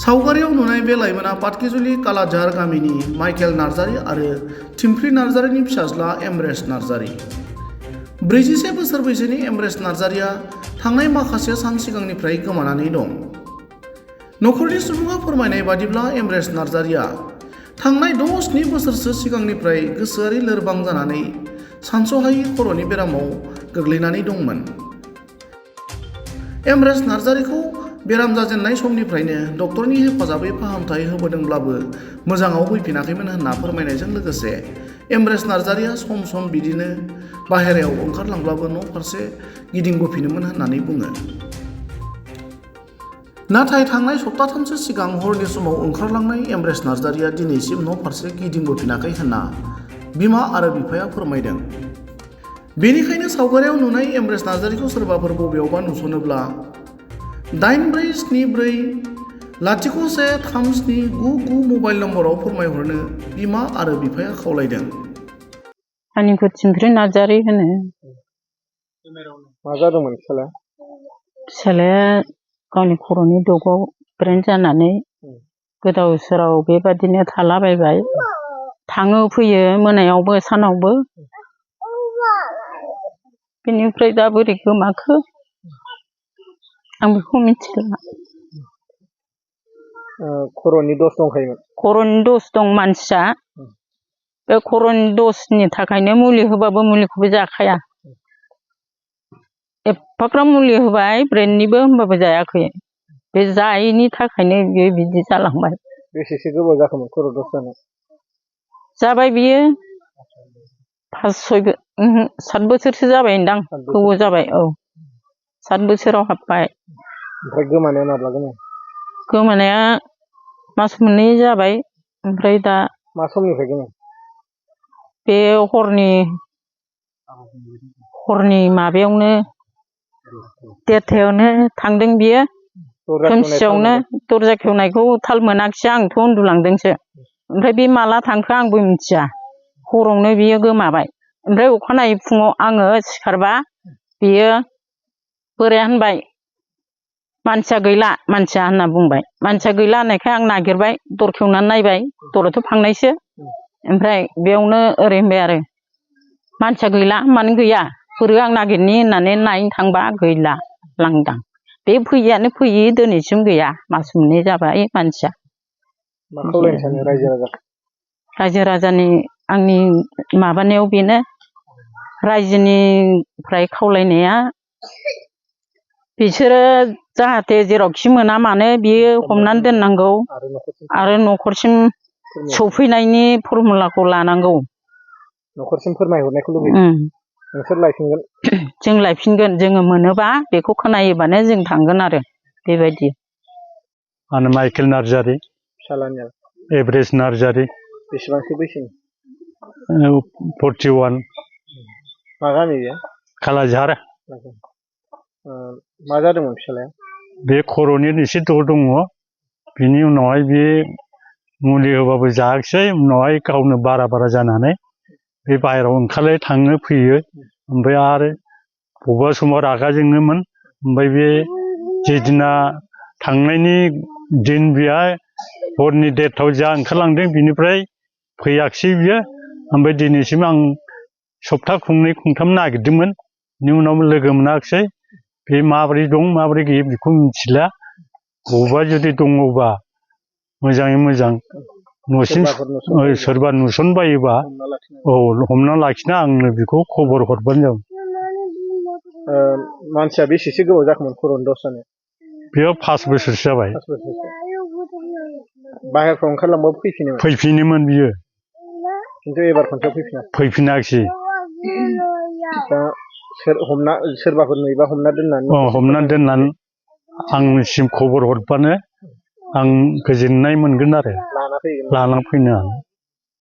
सावगारियाव नुनाय बे लाइमोना पाटकिजुलि कालाझार गामिनि माइकेल नार्जारी आरो थिमफ्रि नार्जारीनि फिसाज्ला एमरेस नार्जारी। 41 बोसोर बैसोनि एमरेस नार्जारीया थांनाय माखासे सान सिगांनिफ्राय गोमानानै दं। नखरनि सुबुङा फोरमायनाय बादिब्ला एमरेस नार्जारीया थांनाय 6-7 बोसोरसो सिगांनिफ्राय गोसोआरि लोरबां जानानै सानस'हायै खर'नि बेरामाव गोग्लैनानै दंमोन। एमरेस नार्जारीखौ बेराम जाजेननाय समनिफ्रायनो डक्टरनि हेफाजाबै फाहामथाय होबोदोंब्लाबो मोजाङाव फैफिनाखैमोन होनना फोरमायनायजों लोगोसे एमरेस नार्जारीया सम सम बिदिनो बाहेरायाव ओंखारलांब्लाबो न' फारसे गिदिंबोफिनोमोन होननानै बुङो। नाथाय थांनाय सप्ताथामसो सिगां हरनि समाव ओंखारलांनाय एमरेस नार्जारीया दिनैसिम न' फारसे गिदिंबोफिनाखै होनना बिमा आरो बिफाया फोरमायदों। बेनिखायनो सावगारियाव नुनाय एमरेस नार्जारीखौ सोरबाफोर बबेयावबा नुसनोब्ला 8474013799 मबाइल नम्बराव फोरमायहरनो बिमा आरो बिफाया खावलायदों। आंनिखौ थिमफ्रि नार्जारी होनो। मा जादोंमोन फिसालाया? फिसालाया गावनि खर'नि दगाव ब्रेन जानानै गोदाव सोराव बेबादिनो थालाबायबाय। थाङो फैयो मोनायावबो सानावबो। बेनिफ्राय दा बोरै गोमाखो आं बेखौ मिथिला। खर'नि दस दंखायोमोन? खर'नि दस दं मानसिया। बे खर'नि दसनि थाखायनो मुलि होबाबो मुलिखौबो जाखाया। एफाग्राब मुलि होबाय ब्रेननिबो होमबाबो जायाखै। बे जायैनि थाखायनो बियो बिदि जालांबाय। बेसेसो गोबाव जाखोमोन खर' दस जानाय? जाबाय बियो 7 बोसोरसो जाबायदां। गोबाव जाबाय। औ 7 बोसोराव हाबबाय। ओमफ्राय गोमानाया माब्ला गोमाया? गोमानाया मास मोननै जाबाय। ओमफ्राय दा मा समनिफ्राय गोमाया? बे हरनि माबायावनो 1:30 थांदों बियो। खोमसियावनो दरजा खेवनायखौ थाल मोनाखिसै आंथ' उन्दुलांदोंसो। ओमफ्राय बे माला थांखो आंबो मिथिया। हरावनो बियो गोमाबाय। ओमफ्राय अखानायै फुङाव आङो सिखारबा बियो बोराया होनबाय मानसिया गैला मानसिया होनना बुंबाय। मानसिया गैला होननायखाय आं नागिरबाय दर खेवनानै नायबाय। दराथ' फांनायसो। ओमफ्राय बेयावनो ओरै होनबाय आरो मानसिया गैला। मानो गैया? बोरै आं नागिरनि होननानै नायनो थांबा गैला लांदां। बे फैयैयानो फैयै दिनैसिम गैया। मास मोननै जाबाय मानसिया। मा खावलायनो सानो रायजो राजा? रायजो राजानि आंनि माबानायाव बेनो रायजोनिफ्राय खावलायनाया बिसोरो जाहाथे जेरावखि मोना मानो बियो हमनानै दोननांगौ आरो न'खरसिम सफैनायनि फर्मुलाखौ लानांगौ। न'खरसिम फोरमायहरनायखौ लुबैयो। नोंसोर लायफिनगोन? जों लायफिनगोन। जोङो मोनोबा बेखौ खोनायोबानो जों थांगोन आरो बेबायदि। आंनो माइकेल नार्जारी। फिसालानिया? एमरेस नार्जारी। बेसेबांसो बैसोनि? 41। मा गामि बेयो? कालाझार। मा जादोंमोन फिसालाया? बे खर'नि एसे दङ। बिनि उनावहाय बे मुलि होबाबो जायाखिसै। उनावहाय गावनो बारा जानानै बे बाहेरायाव ओंखारलाय थाङो फैयो। ओमफ्राय आरो बबेबा समाव रागा जोङोमोन। ओमफ्राय बे जेदिना थांनायनि दिन बेहाय हरनि 1:30 जा ओंखारलांदों बिनिफ्राय फैयाखिसै बियो। ओमफ्राय दिनैसिम आं सप्ता खननै खनथाम नागिरदोंमोन। बेनि उनाव लोगो मोनाखिसै। बे माबोरै दं माबोरै गैया बेखौ मिथिला। बबेबा जुदि दङबा मोजाङै मोजां न'सिम सोरबा नुसनबायोबा हमना लाखिना आंनो बेखौ खबर हरबानो जाबाय। मानसिया बेसेसो गोबाव जाखोमोन खर'नि दस जानाया? बेयाव 5 बोसोरसो जाबाय। बाहेरफ्राव ओंखारलांबाबो फैफिनोमोन? फैफिनोमोन बियो। खिन्थु एबार खनसेयाव फैफिनाखै? फैफिनाखिसै। दा सोरबाफोर नुयोबा हमना दोननानै आंनिसिम खबर हरबानो आं गोजोननाय मोनगोन आरो लाना फैनो हागोन।